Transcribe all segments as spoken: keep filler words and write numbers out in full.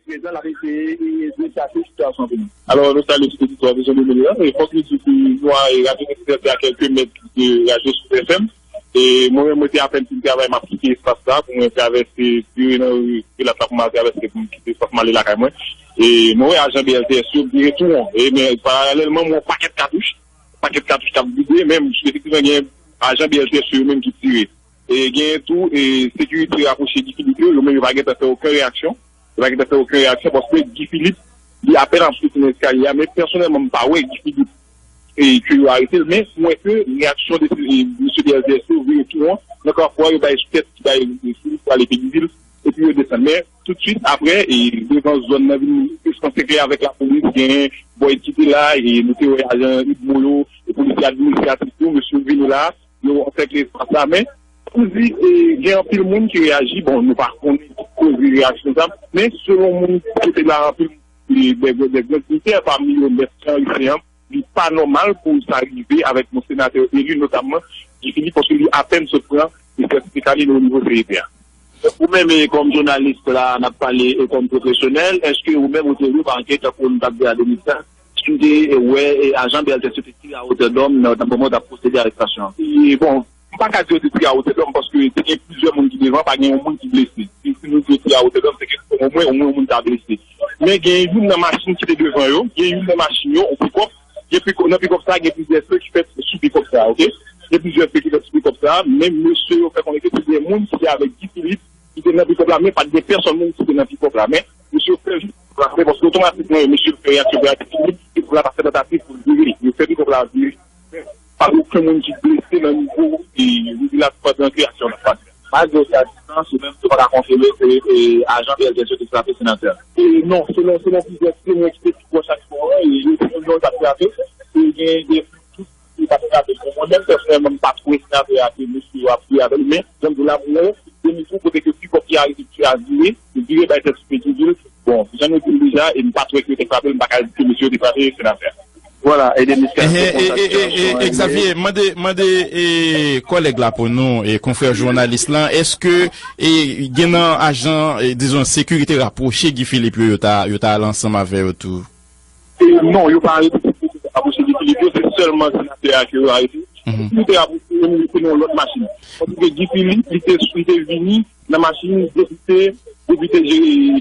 Prezan, l ap eseye, e, dechache sitiyasyon pou nou. Alò, nou salye tout oditè Vizyon de Mil lan. E fòk nou di ke nou a, e, radyo Nèg Dezètè a kèlke mèt de radyo Sud F M. E mwen menm, mwen te apèn fin travay, m ap kite espas la pou mwen travèse, vire nan ri, ri Pilat la pou m al travèse pou m kite espas m ale lakay mwen. E mwen wè ajan B L T S yo vire tou won. E men, paralèlman, m wè yon pakèt katouch, pakèt katouch k ap vide, men efektivman, gen ajan B L T S yo menm ki tire. E genyen tou, e, sekirite rapwoche Guy Philippe yo, yo menm yo pa gentan fè okenn reyaksyon. Yo pa gentan fè okenn reyaksyon paske Guy Philippe, li apèn ap soti nan eskalye a, men pèsonèlman, m pa wè Guy Philippe, e, ke yo arete l, men m wè ke reyaksyon de, e, mesye B L T S yo vire tou an, nan Kafou a, yo bay tèt, bay, e, sou pou ale Pegivil, epi yo desann. Men, toutswit, apre, e, devan zòn nan vin plis konsenkre avèk lapolis, genyen Boyd ki te la, e nou te wè ajan UDMO yo, e polisye administratif yo, mesye yo vini la, yo ansèkle espas la, men, pou di, e, gen anpil moun ki reyaji, bon, nou pa konnen ki koze reyaksyon sa, men selon moun ki te la, anpil, e, de, de, de gran dignitè, pami yo, mèt Henry Céant, li pa nòmal pou sa rive avèk yon senatè eli, notamman Guy Philippe, paske li apèn sot pran e sètifika li o nivo C E P a. Ou menm, e, kòm jounalis la, n ap pale, e, kòm pwofesyonèl, èske ou menm ou te remake, tankou nou t ap di a Denis la, si w te, e, wè, e, ajan B L T S yo te tire a wotè dòm nan, nan moman yo t ap pwosede arestasyon an? E, bon, m pa ka di yo te tire a wotè dòm paske te gen plizyè moun ki devan, pa gen yon moun ki blese. E si nou di yo tire a wotè dòm, se ke omwen, omwen yon moun ta blese. Men gen youn nan machin ki te devan yo, gen youn nan machin yo, yon pikòp, gen pikòp, nan pikòp sa a, gen plizyè feu ki fèt sou pikòp sa a, oke? Gen plizyè feu ki fèt sou pikòp sa a, men mesye yo fè konnen ke se gen moun ki te avèk Guy Philippe, ki te nan pikòp la, men pa t gen pèsòn moun ki te nan pikòp la. Men, mesye yo fè jis frape, paske otomatikman, mesye yo fè reyaksyon, fè reyaksyon, pikòp la pa fè tantativ pou l vire. Yo fè pikòp la vire. Men, pa gen okenn moun ki blese nan nivo, e, Rivilat pandan ke aksyon an ap pase. Malgre sa distans, ou menm tou pa ka konfime se, e, ajan B L T S yo te frape senatè a. E, non, selon, selon plizyè temwen ki te pi pwòch aksyon an, e, yo di nou yo t ap frape, e, gen de Li pa t frape l. Bon, mwen menm, pèsonèlman, m pa t wè senatè a ke mesye yo ap vire avè l, men, jan m di w la, m wè, demi tou, kote ke pikòp ki arete, ki a vire, li vire bay tèt sou Petyonvil. Bon, jan nou di l deja, e m pa t wè ke yo te frape l, m pa ka di ke mesye yo te frape senatè a. Vwala, e Denis, se konsa sitiyasyon an ye. Xavier, mande, mande, e, kòlèg la pou nou, e, konfrè jounalis lan, èske, e, gen nan ajan, e, dizon, sekirite rapwoche Guy Philippe yo, yo ta, yo ta al ansanm avè yo tou? E non, yo pa arete tout moun ki te rapwoche Guy Philippe yo, se sèlman senatè a ke yo arete. Mhm. Tout moun te rapwoche yo, men yo te nan yon lòt machin. Paske Guy Philippe, li te, li te vini nan machin depite, depite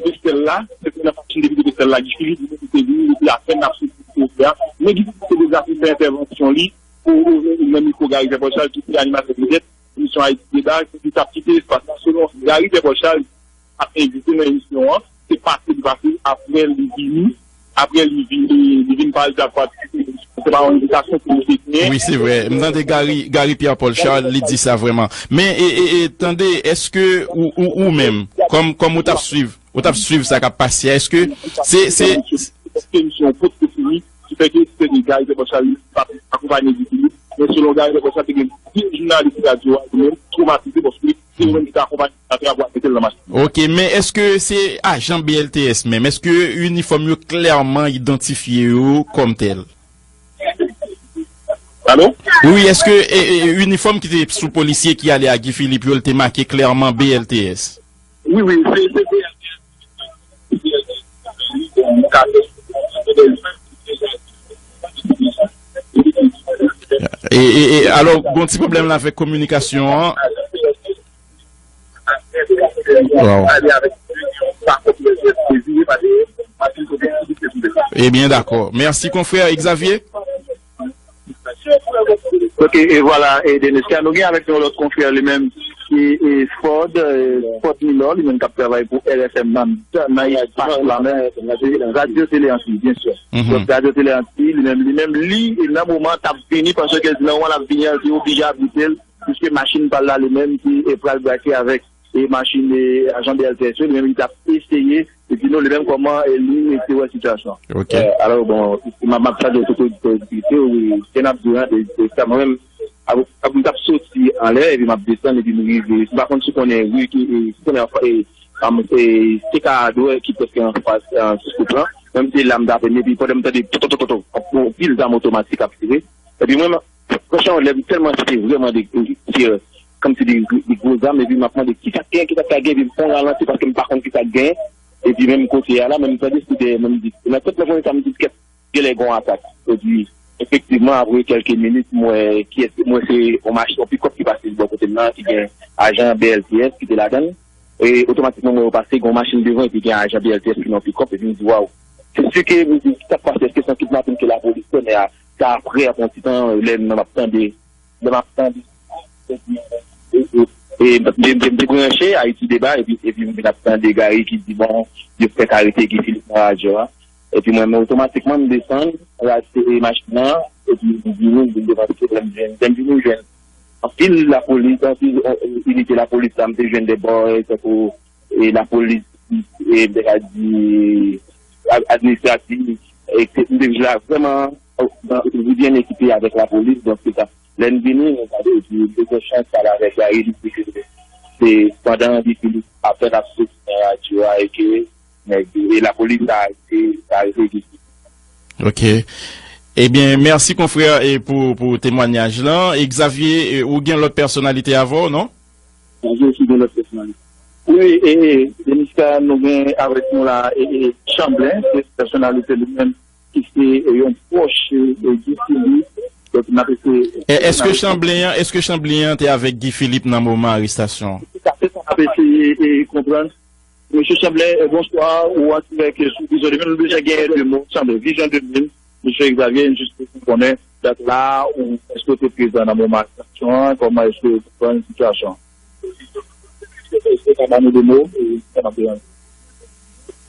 Pestel la, se te nan machin depite Pestel la, Guy Philippe, li te vini, li te apèn ap soti pou fè a. Men Guy Philippe te deja fin fè entèvansyon li pou, nan mikwo Gary Pierre Paul Charles, ki se animatè vedèt emisyon Ayiti Deba, ki t ap kite espas la. Selon Gary Pierre Paul Charles, ap envite nan emisyon an, se pase li pase, apre li vini, apre li vini, li vin pale de la patri, se pa yon envitasyon pou li te genyen. Wi, se vre. M tande Gary, Gary Pierre Paul Charles, li di sa vrèman. Men, e, e, e, tande, èske ou, ou, ou menm, kòm, kòm ou t ap swiv, ou t ap swiv sa k ap pase a, èske se, se, Paske emisyon an potko fini, ki fè ke se Gary Pierre Paul Charles li pa akonpanye Guy Philippe, men selon Gary Pierre Paul Charles, te gen de jounalis radyo a, yo menm, twomatize paske se yo menm ki te akonpanye senatè a pou al mete l nan machin. Ok, men èske se ajan B L T S menm? Èske inifòm yo klèman idantifye yo kòm tèl? Alo? Wi, wi, èske, e, e, inifòm ki te sou polisye ki ale a Guy Philippe yo, l te make klèman B L T S? Wi, wi, se, se B L T S. E, e, e, alò, gon ti pwoblèm la avèk kominikasyon an. Wow. Ebyen, dakò. Mèsi, konfrè Xavier. Ok, e vwala, e Denis, nou gen avèk nou yon lòt konfrè, li menm, ki, e, Ford, e, Ford Milor, li menm k ap travay pou R F M nan, nan espas la menm, Radyo Tele Anti, byen si. Mhm. Donk, Radyo Tele Anti, li menm, li menm, li, e nan moman, t ap vini, paske nan moman l ap vini an, li te oblije abrite l, piske machin pa l la, li menm, ki, e, pral brake avèk e machin, e, ajan B L T S yo, li menm li t ap eseye, epi nou, li menm kòman, e, li te wè sitiyasyon an. Ok. E, alò, bon, m ap, m ap salye tout oditè, oditris yo, wi, se n ap di, an, e, e, sa mwen menm, ap, ap, m t ap soti anlè, epi m ap desann, epi m rive, m pa konn si w konnen, wi, ki, e, si w konnen, e, am, e, se ka Adwè ki prèske anfas, e, sou kout lan, menm se la m t ap, epi pandan m tande, to, to, to, to, to, anpil zam otomatik ap tire, epi mwen, Franchman, lè m tèlman se te vrèman de, de, de, kòmsi de, de, de gwo zam, epi m ap mande, "Kisa k genyen, kisa k ka genyen?" Epi m fè yon ralanti paske m pa konn kisa k genyen. Epi menm kote a la, menm tande sou dèyè, menm di, nan tèt mwen, sa m di, kèt, genlè gen yon atak. Epi, efektivman, apre kèlke minit, m wè kiyès, m wè se yon machin, yon pikòp ki pase bò kote m nan, ki gen ajan B L T S ki te ladan l. E otomatikman, m wè yo pase, gen yon machin devan, epi gen ajan B L T S ki nan pikòp, epi m di, waw. Se si ke m di, sa k pase, èske se yon kidnapin ke lapolis fè, men a, sa apre, apre yon ti tan, lè m ap tande, lè m ap tande, e, e, e, e, m te, m te, m te branche Ayiti Deba, epi, epi m vin ap tande Gary ki di, bon, yo fèk arete Guy Philippe nan radyo a. Epi mwen menm, otomatikman, m desann, rase machin nan, epi m vini, m vin devan sou lè m jwenn, lè m vini, m jwenn anpil lapolis, anpil, e, e, inite lapolis la, m te jwenn de bò, e, tankou, e, lapolis, e, m te ka di, a-, administratif, e, m te jwenn la vrèman, e, byen ekipe avèk lapolis, donk se sa. Lè n vini, nou gade, epi, m te gen chans pale avèk Gary, li di ke se pandan Guy Philippe apèn ap soti nan radyo a, e ke nèg, e lapolis ta arete, ta arete Guy Philippe. Ok. Ebyen, mèsi konfrè e pou, pou temwanyaj lan. E Xavier, e, ou gen lòt pèsonalite avè w, non? Mwen osi gen lòt pèsonalite. Wi, e, e, Deniska, nou gen avèk nou la, e, e, Chanblen, se pèsonalite li menm ki se, e, yon pwòch, e, Guy Philippe. Donk, n ap eseye. E, èske Chanblen an, èske Chanblen an te avèk Guy Philippe nan moman arestasyon an? Se sa, se sa n ap eseye, e, konprann. Mesye Chanblen, e, bonswa, ou an dirèk sou Vizyon de mil, nou bezwen gen de mo, Chanblen, Vizyon de mil, mesye Xavier, jis pou nou konnen, dat la, ou, èske w te prezan nan moman arestasyon an, kòman èske w te pran sitiyasyon an? Èske w ka ba nou de mo, e, sa n ap bezwen?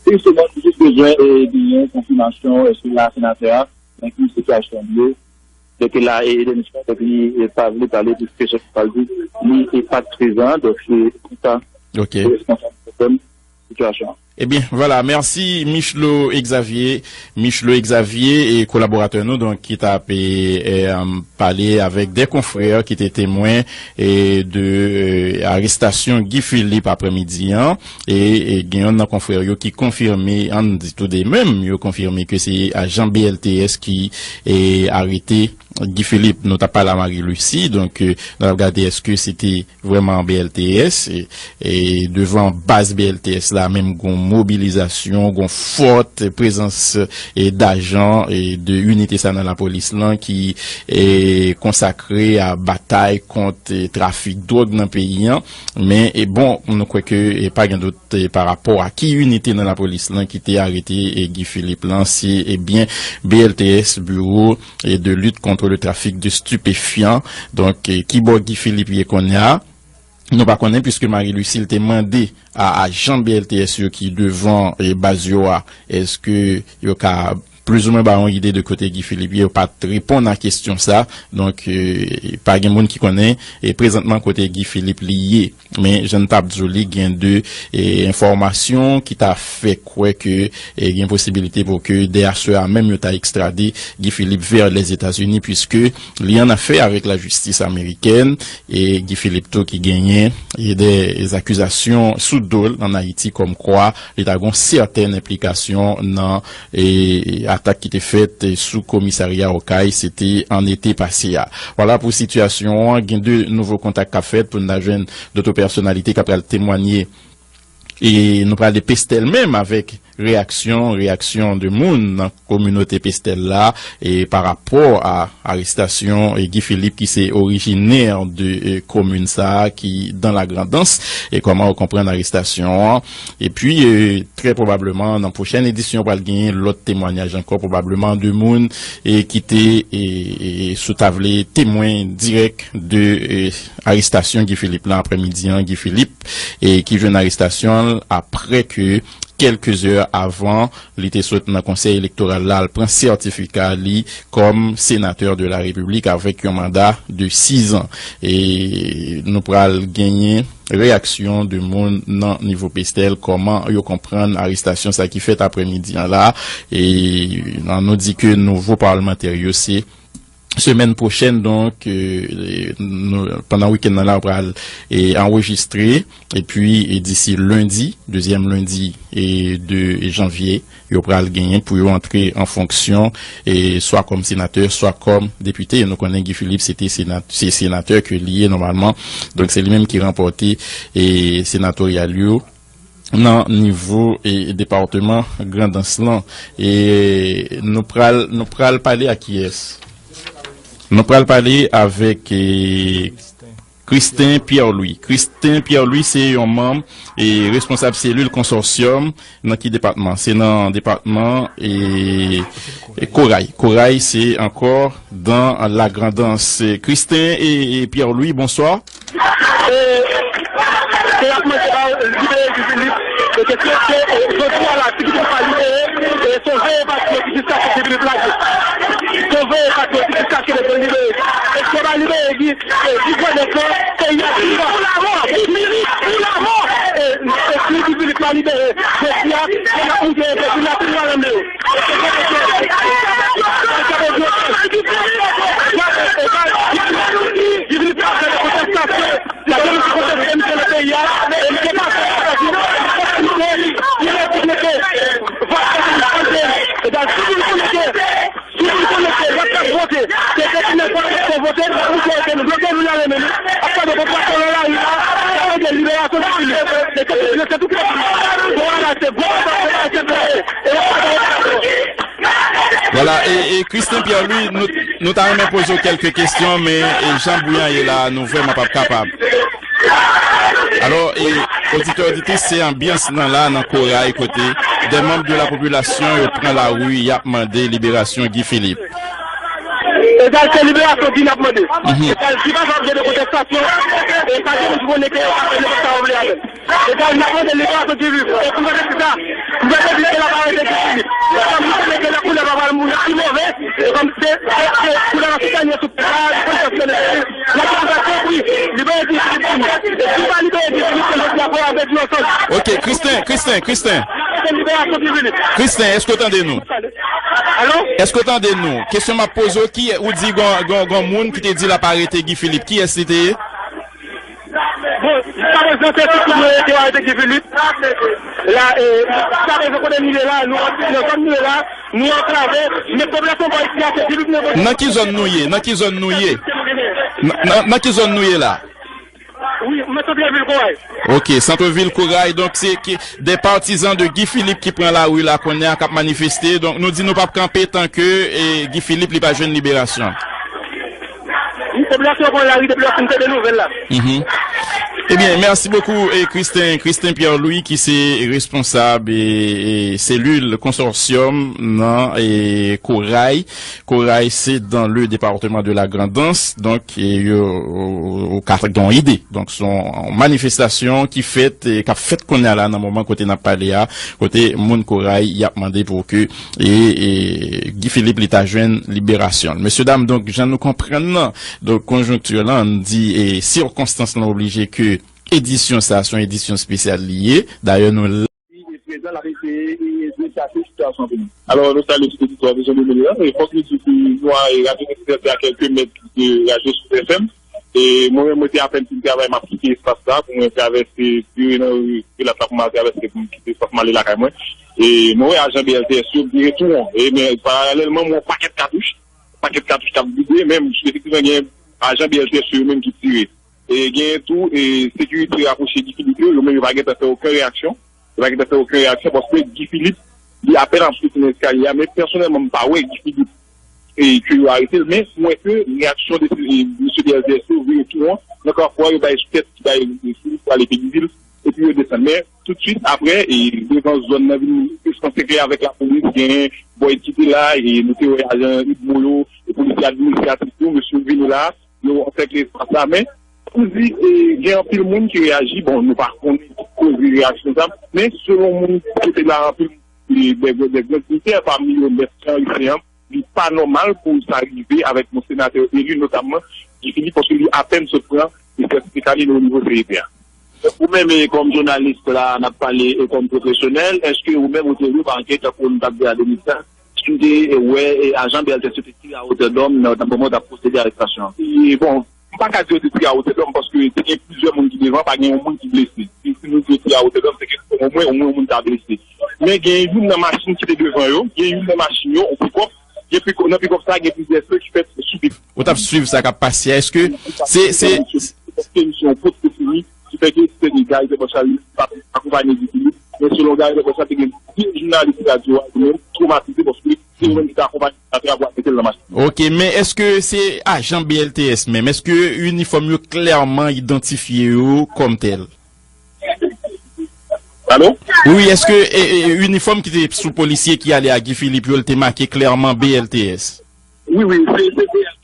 Jisteman, nou jis bezwen, e, genyen konfimasyon, èske la, senatè a, nan ki sitiyasyon li ye, donk la, e, Deniska, donk li, e, pa vle pale, piske se sa l di, li, e, pa t prezan, donk se konsa, Ok. Responsab pwoblèm sitiyasyon an. Ebyen, vwala, mèsi Michlo Xavier. Michlo Xavier, e kolaboratè nou, donk, ki t ap, e, e, um, pale avèk de konfrè ki te temwen, e, de, e, arestasyon Guy Philippe aprèmidi an. E, e gen yonn nan konfrè yo ki konfime, ann di tou de menm, yo konfime ke se ajan B L T S ki, e, arete Guy Philippe. Nou t ap pale a Marie Lucie, donk, e, nou t ap gade èske se te vrèman B L T S, e, e devan baz B L T S la menm gon mobilizasyon, gon fòt prezans, e, dajan, e de inite sa nan lapolis lan ki, e, konsakre a batay kont, e, trafik dwòg nan peyi an. Men, e bon, nou kwè ke, e pa gen dout, e, pa rapò a ki inite nan lapolis lan ki te arete, e, Guy Philippe lan, se, ebyen, B L T S, Bureau e de lutte contre le trafic de stupéfiants. Donk, e, kibò Guy Philippe ye kounye a? Nou pa konnen, piske Marie Lucille te mande a ajan B L T S yo ki devan, e, baz yo a, èske yo ka plizoumwen ba yon ide de kote Guy Philippe ye, yo pa t reponn a kesyon sa. Donk, e, pa gen moun ki konnen, e, prezantman kote Guy Philippe li ye. Men, jan n t ap di w, li gen de, e, enfòmasyon ki ta fè kwè ke, e, gen posibilite pou ke de aswè a menm yo ta ekstrade Guy Philippe vè Lèzetazini, piske li an afè avèk lajistis amerikèn, e Guy Philippe tou ki genyen, e, de akizasyon sou do l ann Ayiti, kòmkwa li ta gon sètèn enplikasyon nan, e, atak ki te fèt, e, sou komisarya Okay, se te an ete pase a. Vwala pou sitiyasyon an, gen de nouvo kontak k ap fèt pou n ta jwenn dòt pèsonalite k ap pral temwanye. E nou pral de Pestèl menm avèk reyaksyon, reyaksyon de moun nan kominote Pestèl la, e pa rapò a arestasyon, e, Guy Philippe ki se orijinè de, e, komin sa a ki dan Lagrandans, e kòman yo konprann arestasyon an. Epi, e, trè pwobableman, nan pwochèn edisyon, pral genyen lòt temwanyaj ankò, pwobableman de moun, e, ki te, e, e, sou ta vle temwen dirèk de, e, arestasyon Guy Philippe lan aprèmidi an. Guy Philippe, e, ki jwenn arestasyon l aprè ke kèlke zè avan li te sot nan Konsèy Elektoral la al pran sètifika li kòm senatè de la Repiblik avèk yon manda de sizan. E nou pral genyen reyaksyon de moun nan nivo Pestèl, kòman yo konprann arestasyon sa ki fèt aprèmidi an la. E ann nou di ke nouvo palmantè yo se semèn pwochèn, donk, e, nou, pandan wikenn nan la, yo pral, e, anrejistre, epi, e, disi lendi, dezyèm lendi, e, de janvye, yo pral genyen pou yo antre an fonksyon, e, swa kòm senatè, swa kòm depite. Nou konnen Guy Philippe se te sena-, se senatè ke li ye nòmalman. Donk, se li menm ki ranpòte, e, senatoryal yo. nan nivo e depatman Grandans lan. E nou pral, nou pral pale ak kiyès? Nou pral pale avèk e, Christin Pierre-Louis. Christin Pierre-Louis se yon manm e responsab selil konsòsyòm nan ki depatman? Se nan depatman e, e Koray. Koray se ankò dan Lagrandans. Christin e, e Pierre-Louis, bonswa. E, se y ap mande ba libere Guy Philippe. E ke se, se, e, jodi a la, si Guy Philippe pa libere, e, se yon veye patriyòt jiskaske Guy Philippe lage. Se yon veye patriyòt jiskaske yo libere. E si yo pa libere Guy, e, Guy Philippe, peyi a pi mal. Guy Philippe pou lamò! E, e si Guy Philippe pa libere, jodi a, se n ap moute, e, peyi a pi mal anmè yo. Vwala, e, e Christin Pierre-Louis, nou, nou ta renmen poze w kèlke kesyon, men e, jan bri an ye la, nou vrèman p ap kapab. Alò, e, oditè, oditris, se anbyans nan la, nan Koray, kote de manm de la popilasyon yo pran lari, y ap mande liberasyon Guy Philippe. Egal, se liberasyon Guy n ap mande. Mhm. Egal, Guy pa janm gen de kontestasyon, e pa gen moun ki konnen ke yo ka fè nenpòt sa yo vle avè l. Egal, n ap mande liberasyon Guy Philippe. E pou mwen, se sa. Pou mwen, se sa, l ap arete Guy Philippe. Paske nou konnen ke lè koulè pa pral mouri pi move, e kòm se, se, se koulè la sou tènye sou pye a, nou konnen sa, nou konnen sa. N ap mande tanpri, libere Guy Philippe pou nou. E si w pa libere Guy Philippe, jodi a, Koray ap pèdi yon sans. Ok, Christin, Christin, Christin. Se liberasyon Guy Philippe. Christin, èske w tande nou? Alo? Èske w tande nou? Kesyon m ap poze w, ki, ou di gon, gon, gon moun ki te di l ap arete Guy Philippe. Kiyès li te ye? Bon, jiska prezan, se tout moun yo te arete Guy Philippe. La, e, jiska prezan, kote nou ye la, nou, nan zòn nou ye la, nou anklave, men popilasyon bò isi a, se Guy Philippe nou vote. Nan ki zòn nou ye? Nan ki zòn nou ye? Nan, nan, nan ki zòn nou ye la? Wi, mwen santrevil Koray. Ok, santrevil Koray, donk se ki, de patizan de Guy Philippe ki pran lari la kounye a k ap manifeste. Donk nou di nou p ap kanpe tanke, e, Guy Philippe li pa jwenn liberasyon. Wi, popilasyon pran lari depi lè fin tande nouvèl la. Mhm. Ebyen, mèsi bokou, e, Christin, Christin Pierre-Louis, ki se responsab, e, e, selil konsòsyòm nan, e, Koray. Koray, se dans le département de la Grand'Anse. Donk, e, yo, ou, ou ka gen yon ide. Donk, se yon manifestasyon ki fèt, e, k ap fèt kounye a la, nan moman kote n ap pale a, kote moun Koray, y ap mande pou ke, e, e, Guy Philippe, li ta jwenn liberasyon l. Mesye dam, donk, jan nou konprann nan, donk, konjonkti lan, n di, e, sikonstans lan oblije ke edisyon sa, se yon edisyon espesyal li ye. Dayè, nou Wi, e prezan, l ap eseye, e, dechache sitiyasyon peyi. Alò, nou salye tout oditè Vizyon de Mil lan. E fòk nou di ke nou a, e, Radyo Kontinantèl a kèlke mèt de Radyo Sud F M. E mwen menm, mwen te apèn fin travay, m ap kite espas la pou mwen travèse, vire nan ri Pilat la pou m al travèse, pou m kite espas m ale lakay mwen. E mwen wè ajan B L T S yo vire tou won. E men, paralèlman, mwen wè yon pakèt katouch, pakèt katouch k ap vide, men efektivman, gen ajan B L T S yo menm ki tire. E genyen tou, e, sekirite rapwoche Guy Philippe yo, yo menm yo pa gentan fè okenn reyaksyon. Yo pa gentan fè okenn reyaksyon paske Guy Philippe, li apèn ap soti nan eskalye a, men pèsonèlman, m pa wè Guy Philippe, e, ke yo arete l, men m wè ke reyaksyon de, e, mesye B L T S yo vire tou won, nan kafou a, yo bay tèt, bay, e, Philippe pou ale Péguy Ville, epi yo desann. Men, toutswit, apre, e, devan zòn nan vin plis ansekle avèk lapolis, genyen bò ki te la, e, nou te wè ajan UDMO yo, e, polisye administratif yo, mesye yo vini la, yo ansèkle espas la, men, pou di, e, gen anpil moun ki reyaji, bon, nou pa konnen ki koze reyaksyon sa, men selon moun ki te la, anpil, e, de, de, de gran dinyitè, pami yo mèt Henry Saint, li pa nòmal pou sa rive avèk yon senatè eli, notamman Guy Philippe, paske li apèn sot pran e sètifika li o nivo C E P a. Ou menm, e, kòm jounalis la, n ap pale, e, kòm pwofesyonèl, èske ou menm ou te wè pa ankèt tankou nou t ap di a de mil sis, si w te, e, wè, e, ajan B L T S yo te tire a wotè dòm nan, nan moman w t ap pwosede arestasyon an? E, bon, m pa ka di yo te tire a wotè dòm paske te gen plizyè moun ki devan, pa gen yon moun ki blese. E si nou di yo tire a wotè dòm, se ke omwen, omwen yon moun ta blese. Men gen youn nan machin ki te devan yo, gen youn nan machin yo, yon pikòp, gen pikòp, nan pikòp sa a, gen plizyè fè ki fèt sou pikòp. Ou t ap swiv sa k ap pase a, èske se, se, Paske misyon an potko fini, ki fè ke se de gaz de Bòchal li pa akonpanye Guy Philippe, Men selon Gary Depòcha, te gen de jounalis radyo a, yo menm twomatize paske se yo menm ki te akonpanye senatè a pou al mete l nan machin. Ok, men èske se ajan B L T S menm? Èske inifòm yo klèman idantifye yo kòm tèl? Alo? Wi, wi, èske e, e, inifòm ki te sou polisye ki ale a Guy Philippe yo, l te make klèman B L T S? Wi, wi, se, se B L T S.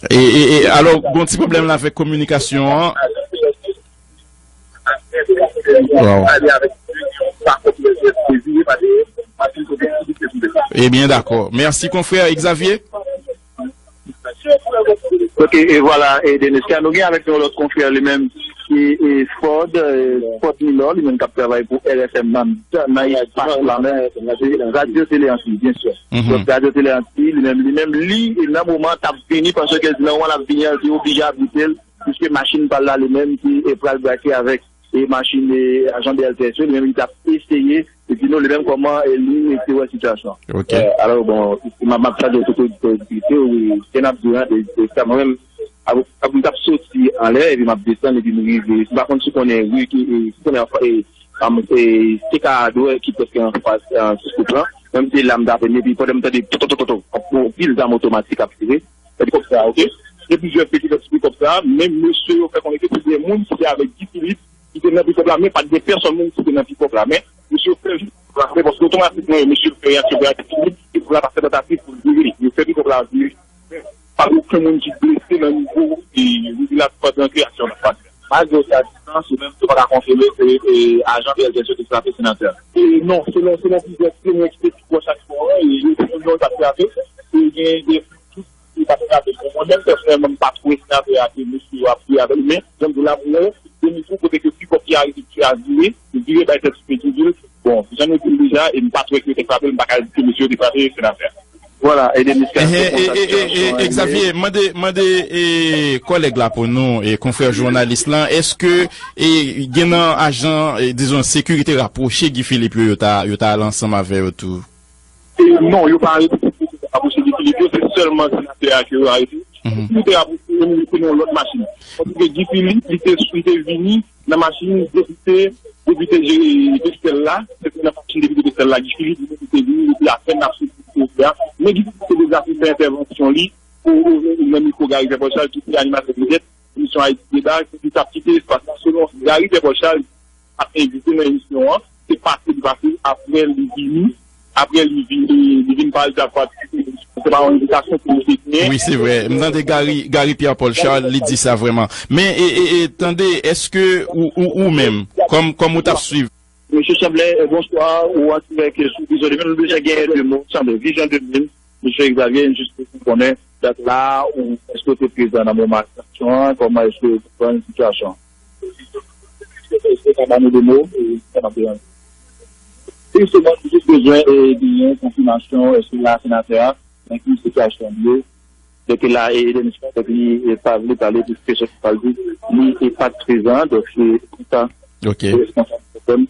E, e, e, alò, gon ti pwoblèm la avèk kominikasyon an. Wow. Ebyen, dakò. Mèsi, konfrè Xavier. Ok, e vwala, e Denis, nou gen avèk nou lòt konfrè li menm, ki e Ford, e, Ford Milor, li menm k ap travay pou R F M nan, nan espas la menm, Radyo Tele Anti, byen si. Mhm. Donk, Radyo Tele Anti, li menm, li menm, li, e nan moman, t ap vini, paske l di nan moman l ap vini an, li te oblije abrite l, piske machin pa l la, li menm, ki, e, pral brake avèk, e, machin, e, ajan B L T S yo, li menm, li t ap eseye, epi nou, li menm, kòman, e, li, e, te wè sitiyasyon an. Ok. E, alò, bon, m ap, m ap salye tout oditè, oditris yo, wi, se n ap di, an, e, e, sa, mwen menm, ap, ap, m t ap soti anlè, epi m ap desann, epi m rive. M pa konn si w konnen ri ki, e, si w konnen, e, am, e, se ka dwè ki prèske anfas, e, sou kout lan. Menm se la m t ap, epi pandan m tande, to, to, to, to, to, anpil zam otomatik ap tire. Epi kòb sa, ok? Gen plizyè peyi ki fè sou pikòp sa, men mesye yo fè konnen ke se de moun ki te avèk Guy Philippe, ki te nan pikòp la, men pa t gen pèsòn moun ki te nan pikòp la. Men, mesye yo fè jis frape, paske otomatikman, mesye yo fè reyaksyon pou yo atake, pikòp la pa fè tantativ pou l vire. Yo fè pikòp la vire. Men, pa gen okenn moun ki blese nan nivo, e, rive la pandan ke aksyon an ap pase. Malgre yo te a distans, yo menm, yo pa ka konfime se, e, ajan B L T S yo te frape senatè a. E, non, selon, selon plizyè temwen ki te pi pwòch ak bò an, e, yo di moun yo t ap frape, e, gen de Li pa t frape. Bon, mwen menm pèsonèlman, m pa t wè senatè a ke mesye yo ap gouye avè l, men jan m di w la, mwen wè de nivo kote ke pikòp ki arive ki a vire, li vire bay tèt sou pye, ki di l, bon, jan nou di l deja, e m pa t wè ke yo te frape l, m pa ka di ke mesye yo te frape senatè a. Vwala, e de miskasyon. Ehe, e, e, e, e, e, Xavier, mande, mande, e, kòlèg la pou nou, e, konfrè jounalis lan, èske, e, gen nan ajan, e, dizon, sekirite rapwoche Guy Philippe yo, yo ta, yo ta al ansanm avè yo tou? E non, yo pa arete tout moun ki t ap apoche Guy Philippe yo, se sèlman senatè a ke yo arete. Mhm. Tout moun te apoche yo, li te nan yon lòt machin. Paske Guy Philippe, li te, li te vini nan machin depite, depite Pestel la, se te nan machin depite Pestel la, Guy Philippe, li te vini, li te apèn ap soti kote a. Men Guy Philippe te deja fin fè entèvansyon li pou, nan mikwo Gary Pierre Paul Charles, ki te animatè vedèt emisyon Ayiti Deba, ki t ap kite espas la. Selon Gary Pierre Paul Charles, ap envite nan emisyon an, se pase li pase, apre li vini, apre li vini, li vin pale, li ap patisipe nan emisyon an. Se pa yon envitasyon ke li te genyen. Wi, se vre. M tande Gary, Gary Pierre Paul Charles, li di sa vrèman. Men, e, e, e, tande, èske ou, ou, ou menm, kòm, kòm ou t ap swiv? Mesye Chablet, e, bonswa, ou an dirèk sou Vizyon de Mil, nou bezwen gen de mo, sanble, Vizyon de Mil, mesye Xavier, jis pou konnen dat la, ou èske w te prezan nan moman aksyon an, kòman èske w te pran sitiyasyon an? Èske w ka ba nou de mo, e, sa n ap bezwen? Jisteman, nou jis bezwen, e, genyen konfimasyon, èske la senatè a, nan ki sitiyasyon li ye? Depi la, e, Denis Coste, li, e, pa vle pale, piske se sa l di, li, e, pa t prezan, donk se konsa, ok, responsab pwoblèm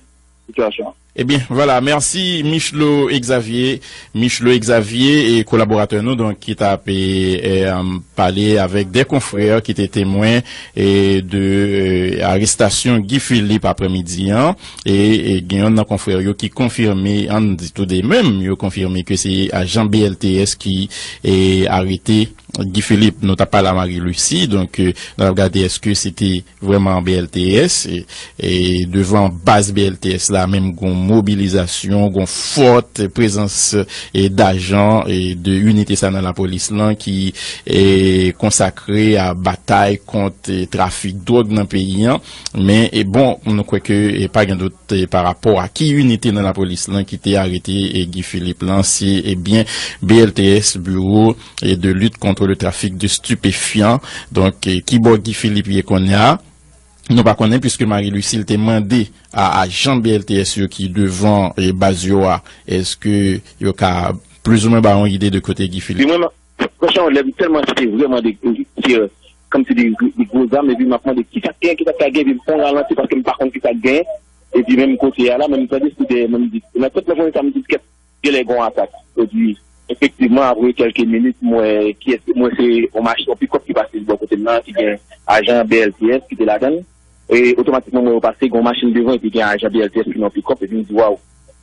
sitiyasyon an. Ebyen, vwala, mèsi Michlo Xavier. Michlo Xavier, e, kolaboratè nou, donk, ki t ap, e, e, um, pale avèk de konfrè ki te temwen, e, de, e, arestasyon Guy Philippe aprèmidi an. E, e, gen yonn nan konfrè yo ki konfime, ann di tou de menm, yo konfime ke se ajan B L T S ki, e, arete Guy Philippe. Nou t ap pale a Marie Lucie, donk, e, nou t ap gade èske se te vrèman B L T S, e, e devan baz B L T S la, menm gon mobilizasyon, gon fòt prezans, e, dajan, e de inite sa nan lapolis lan ki, e, konsakre a batay kont, e, trafik dwòg nan peyi an. Men, e bon, nou kwè ke, e pa gen dout, e, pa rapò a ki inite nan lapolis lan ki te arete, e, Guy Philippe lan, se, ebyen, B L T S, Bureau, e, de Lutte contre le Trafic de Stupéfiants. Donk, e, ki bò Guy Philippe ye kounye a? Nou pa konnen, piske Marie Lucille te mande a ajan B L T S yo ki devan, e, baz yo a, èske yo ka plizoumwen ba yon ide de kote Guy Philippe? Franchman, lè m tèlman, se te vrèman de, de, de, kòmsi de, de gwo zam, epi m ap mande kisa k gen, kisa k ka gen, epi m fè yon ralanti paske m pa konn kisa k gen. Epi menm kote a la, menm tande si de, menm di, nan tèt mwen konn sa, m di, kèt, genlè gen yon atak. Epi, Efektivman, apre kèlke minit, m wè kiyès, m wè se yon machin, yon pikòp ki pase bò kote m nan, ki gen ajan B L T S ki te ladan l. E otomatikman, m wè yo pase, gen yon machin devan, epi gen ajan B L T S ki nan pikòp, epi m di, waw.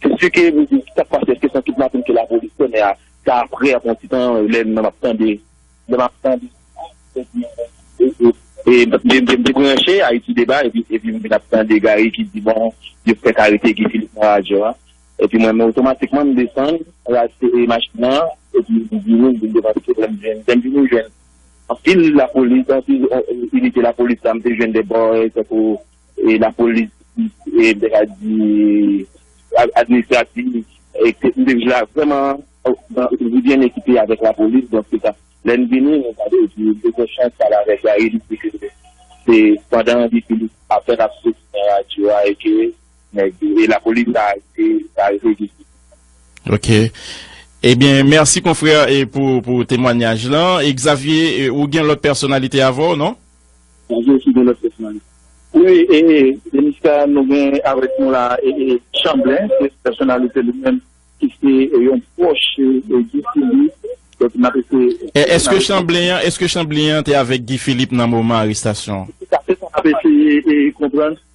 Se si ke m di, sa k pase, èske se yon kidnapin ke lapolis fè, men a, sa apre, apre yon ti tan, lè m ap tande, lè m ap tande, epi, e, e, e, m, m, m debranche Ayiti Deba, epi, epi m vin ap tande Gary ki di, bon, yo fèk arete Guy Philippe nan radyo a. Epi mwen menm otomatikman m desann, rache machin nan, epi m vini, m vin devan sitwayen, m jwenn, m vini jwenn anpil lapolis, anpil, eh, inite lapolis la, m te jwenn de bò, eh, tankou, eh, lapolis, eh, m te ka di, a- administratif, eh, m te jwenn la vrèman, eh, byen ekipe avèk lapolis, donk se sa. Lè n vini, nou gade, epi m te gen chans pale avèk Gary, li di ke se pandan Guy Philippe apèn ap soti nan radyo a, e ke nèg, e lapolis ta, ta, ta rive Guy Philippe. Ok. Ebyen, mèsi konfrè e pou, pou temwanyaj lan. E Xavier, e ou gen lòt pèsonalite avè w, non? Xavier osi gen lòt pèsonalite. Wi, e, e, Deniska, nou gen avèk nou la, e, e, Chanblen, se pèsonalite li menm ki se, e, yon pwòch, e, Guy Philippe. Donk, n ap eseye. E, èske Chanblen an, èske Chanblen an te avèk Guy Philippe nan moman arestasyon an? Se sa, se sa n ap eseye, e, konprann.